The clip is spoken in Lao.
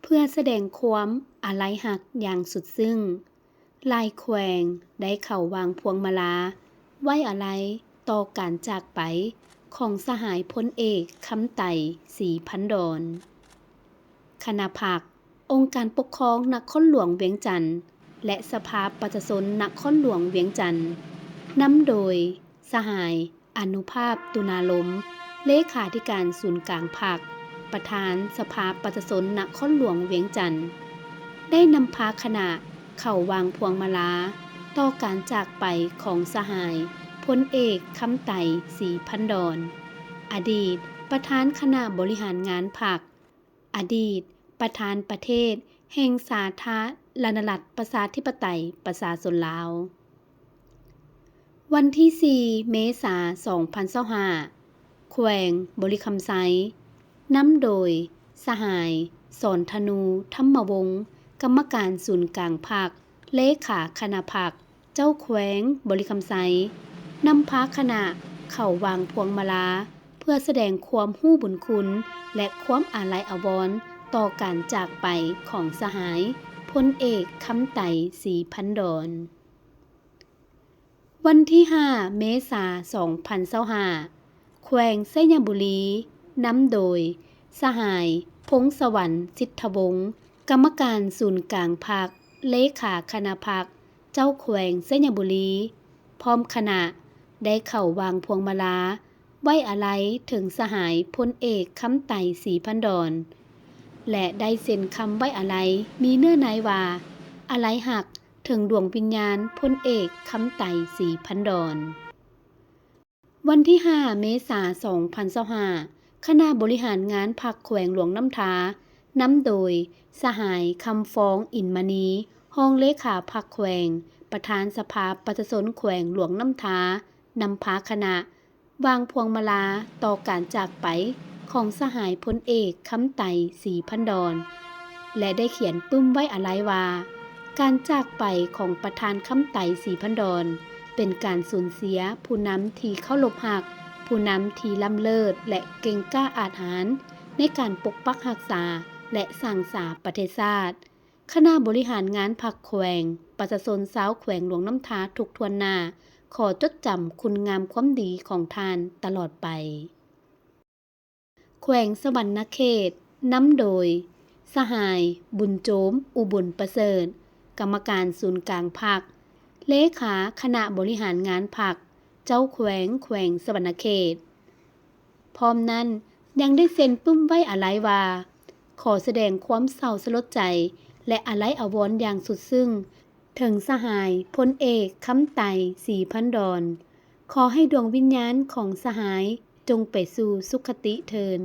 ເພື່ອສະແດງຄວາມອາໄລຮັກຢ່າງສຸດຊຶ້ງ, ຫຼາຍແຂວງໄດ້ເຂົ້າວາງພວງມາລາໄວ້ອາໄລຕໍ່ການຈາກໄປຂອງສະຫາຍພົນເອກ ຄຳໄຕ ສີພັນດອນ. ຄະນະພັກ, ອົງການປົກຄອງນະຄອນຫຼວງວຽງຈັນ ແລະ ສະພາປະຊາຊົນນະຄອນຫຼວງວຽງຈັນ, ນຳໂດຍສະຫາຍ ອະນຸພາບ ຕຸນາລົມ, ເລຂາທິການສູນກາງພັກ, ປະທານສະພາປະຊາຊົນນະຄອນຫຼວງວຽງຈັນ, ໄດ້ນຳພາຄະນະເຂົ້າວາງພວງມາລາຕໍ່ການຈາກໄປຂອງສະຫາຍພົນເອກ ຄຳໄຕ ສີພັນດອນ, ອະດີດປະທານຄະນະບໍລິຫານງານພັກ, ອະດີດປະທານປະເທດແຫ່ງສາທາລະນະລັດ ປະຊາທິປະໄຕ ປະຊາຊົນລາວ. ວັນທີສີ່ ເມສາ ສອງພັນຊາວຫ້າ, ແຂວງບໍລິຄຳໄຊ, ນຳໂດຍສະຫາຍ ສອນທະນູ ທຳມະວົງ, ກຳມະການສູນກາງພັກ, ເລຂາຄະນະພັກ, ເຈົ້າແຂວງບໍລິຄຳໄຊ, ນຳພາຄະນະເຂົ້າວາງພວງມາລາ ເພື່ອສະແດງຄວາມຮູ້ບຸນຄຸນ ແລະ ຄວາມອາໄລອາວອນຕໍ່ການຈາກໄປຂອງສະຫາຍພົນເອກ ຄຳໄຕ ສີພັນດອນ. ວັນທີຫ້າ ເມສາ ສອງພັນຊາວຫ້າ, ແຂວງໄຊຍະບູລີ, ນຳໂດຍສະຫາຍ ພົງສະຫວັນ ສິດທະວົງ, ກຳມະການສູນກາງພັກ, ເລຂາຄະນະພັກ, ເຈົ້າແຂວງໄຊຍະບູລີ ພ້ອມຄະນະ ໄດ້ເຂົ້າວາງພວງມາລາໄວ້ອາໄລເຖິງສະຫາຍພົນເອກ ຄຳໄຕ ສີພັນດອນ ແລະ ໄດ້ເຊັນຄຳໄວ້ອາໄລມີເນື້ອໃນວ່າ ອາໄລຮັກ ເຖິງດວງວິນຍານພົນເອກ ຄຳໄຕ ສີພັນດອນ. ວັນທີຫ້າ ເມສາ ສອງພັນຊາວຫ້າ, ຄະນະບໍລິຫານງານພັກແຂວງຫຼວງນ້ຳທາ, ນຳໂດຍສະຫາຍ ຄຳຟອງ ອິນມະນີ, ຮອງເລຂາພັກແຂວງ, ປະທານສະພາປະຊາຊົນແຂວງຫຼວງນ້ຳທາ, ນຳພາຄະນະ ວາງພວງມາລາຕໍ່ການຈາກໄປຂອງສະຫາຍພົນເອກ ຄຳໄຕ ສີພັນດອນ ແລະ ໄດ້ຂຽນປຶ້ມໄວ້ອາໄລວ່າ ການຈາກໄປຂອງປະທານ ຄຳໄຕ ສີພັນດອນ ເປັນການສູນເສຍຜູ້ນຳທີ່ເຄົາລົບຮັກ, ຜູ້ນຳທີ່ລ້ຳເລີດ ແລະ ເກັ່ງກ້າອາດຫານໃນການປົກປັກຮັກສາ ແລະ ສ້າງສາປະເທດຊາດ. ຄະນະບໍລິຫານງານພັກແຂວງ, ປະຊາຊົນຊາວແຂວງຫຼວງນ້ຳທາທຸກຖ້ວນໜ້າ ຂໍຈົດຈຳຄຸນງາມຄວາມດີຂອງທ່ານຕະຫຼອດໄປ. ແຂວງສະຫວັນນະເຂດ, ນຳໂດຍ ສະຫາຍ ບຸນໂຈມ ອຸບົນປະເສີດ, ກຳມະການສູນກາງພັກ, ເລຂາຄະນະບໍລິຫານງານພັກ, ເຈົ້າແຂວງແຂວງສະຫວັນນະເຂດ. ພ້ອມນັ້ນຍັງໄດ້ເຊັນປຶ້ມໄວ້ອາໄລວ່າ ຂໍສະແດງຄວາມເສົ້າສະຫຼົດໃຈ ແລະ ອາໄລອາວອນຢ່າງສຸດຊຶ້ງເຖິງສະຫາຍພົນເອກ ຄຳໄຕ ສີພັນດອນ. ຂໍໃຫ້ດວງວິນຍານຂອງສະຫາຍຈົ່ງໄປສູ່ສຸຄະຕິເທີ້ນ.